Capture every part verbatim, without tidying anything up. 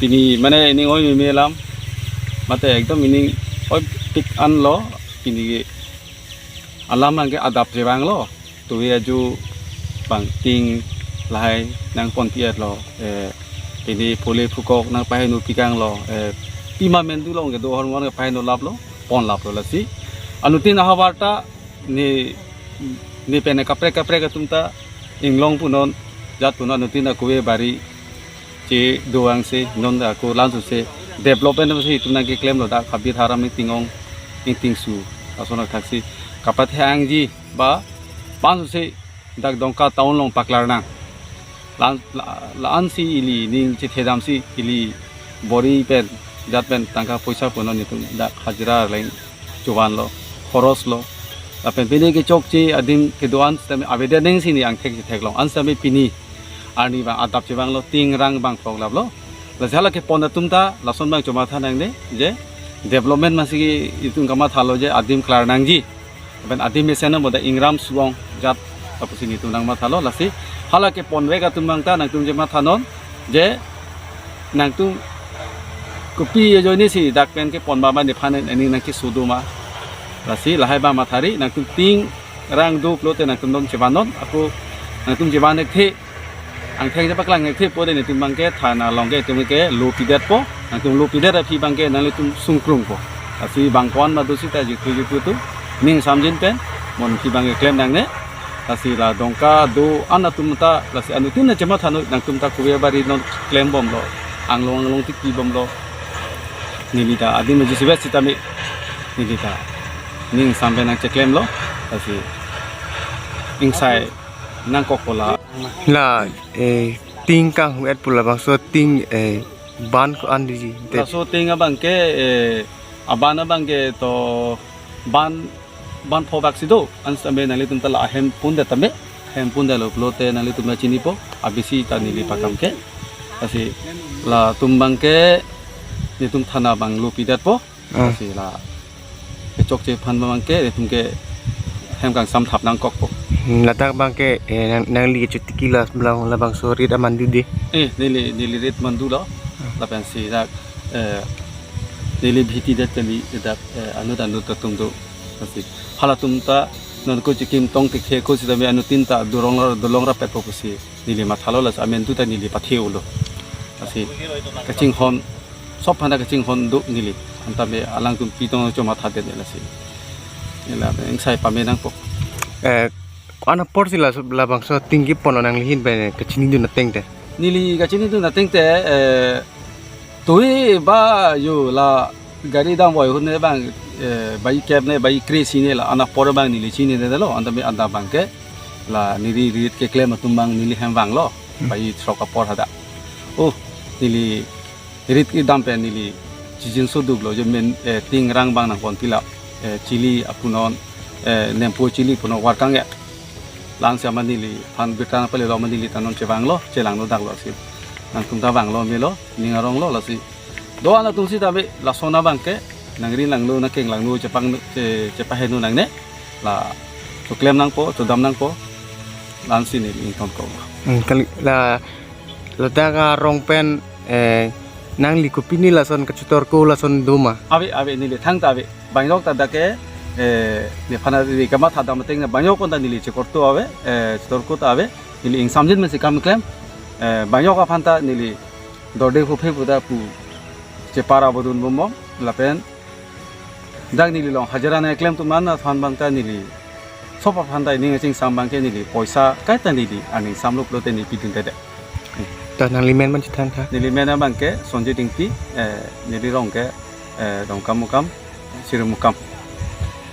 Pini mane ining oi meme alam, mate ekdom ining oipik anlo, pini ke alam abangke adap chevanglo. Tovi aju bang ting lahai nangpon pi-etlo, eh, pini phule phukok nangpaheno pikanglo, eh, pima mendu along kedo ahormu an kapaheno laplo, pon laplo lasi. Anuttin ahavar ta ne, ne pen kaprek kaprek atum ta inglong punon, jat punon, anuttin akuve bari che doangsi non ako lansose development si itum nangkeklemlo, dak habit haram ingting-ong ingtingsu ason thaksi kapathe angji ba pansose dak Dongka town along paklar nang. La, la, la-ansi ili ning chethedamsi ili bori pen jat pen tangka poisa punon itum dak hajira leng chuvanlo, khoroslo. Lapen pini kechokche adim kedo-an sitame avedet nangsi ne angthek chetheklong. An sitame pini arni abang adap chevanglo, ting rang abang phoklaplo. Lasi hala kepon atum ta lason abang chomatha nangne je development masi itum kamathalo je adim klar nangji. Lapen adim mesen na boda ingram suong jat ta pusi netum nangmathalo lasi. Hala keponvek atum abang ta nangtum chemathanon je nangtum kopi ajoinesi dak pen kepon abang nephan ening nangkeso doma. Lasi lahai abang mathari, nangtum ting rang do pulote nangtum non chevannon, ako nangtum chevan thekthe, angthek chepaklang thekthe pulote netum abangke thana along ke itum ke lo pidetpo, nangtum lo pidet aphi abangke nanglitum sungkrungpo. Lasi bang ko-an ma do sita juthu juthu atum ning samjin pen, mon aphi abangke klem nangne. Lasi la Dongka do-an atum ta, lasi anuttin nangchemathanon, nangtum ta kuve bari non klembomlo, anglong anglong tik pibomlo. Neli ta adim aji sivet sitame neli ta ning sampe nangcheklemlo. Lasi ingsai nangkokpo la. La, eh, ting kanghu-et pu labangso ting, eh, ban ko-an diji. Te- Laso ting abangke, eh, aban abangke to ban, ban pho bak si do. An sitame nanglitum ta la ahem pundet tame. Ahem pundetlo pulote nanglitum ta chinipo. Abisi ta neli pakam ke. Lasi latum abangke netum thana abang lo pidetpo. Ah. Lasi la kechokche aphan abangke netum ke hem kangsam thap nangkokpo. Hmm, ladak abangke, eh, nang, nangli kechotiki la, la, labangso rit amandu de. Eh, neli, neli rit mandulo. Ah. Lapensi dak, eh, neli bhiti det kali dak, eh, anut anut atum do. Lasi halatum ta non ko chikim tong tikhe ko sitame anuttin ta dorong ra, dolong rapetpo pusi neli mathalo, lasi amen tu ta neli pathe-olo. Lasi kachinghon, sop aphan ta kachinghon do neli. Anta me alangtum pitong chomathadet lasi. Neli la ingsai pame nangpo. Eh, ko-an aporsi la, labangso ting kepon nanglihin pen kachinidun ateng te? Neli kachinidun ateng te, eh, tovi ba yo la gari damvoi ahut ne abang, eh, bai kep ne bai kre si ne la an apor abang neli chininedetlo, anta me adap abangke la neli rit keklem atum abang neli hem vanglo, bai throk apor hadak. Oh, neli rit kedam pen neli chijinso duklo je men, eh, ting rang abang nangpon pila, eh, chili apunon, eh, nempo chili punon varkang ya. Langsi ama neliphan birta nangpalelo ama neli ta non chevanglo, chelangno daklo si. Nangtum ta vanglo melo, ning aronglo lasi. Do-an atum sitame lason abangke nangri langno nangkeng langno chepang che, chepaheno nangne. La choklem nangpo, chodam nangpo. Langsi neli ingtonkok. Hmm, kali la, ladak arong pen, eh, nangli kopine lason kachetorko lason doma? Ave, ave, neli thangta ave. Bangjok ta dak ke, eh, nephan ari kamathadam ateng ne bangjok kon ta neli chekorto ave, eh, chetorko ta ave. Neli ingsamjin mensi kam klem. Eh, bangjok aphan ta neli dorde phuphe puta pu chepara bodun bombo lapen dak neli along hajira nangklem atum an aphan abang ta neli sop aphan ta ining achingsam abangke neli poisa kaita neli aning samlo pulote neli pidundedet. Ta nangli men man chethantha? Neli men abangke Sonjit Ingti, eh, neli rong ke, eh, Dongkamukam, Sirumukam.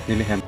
Neli hem.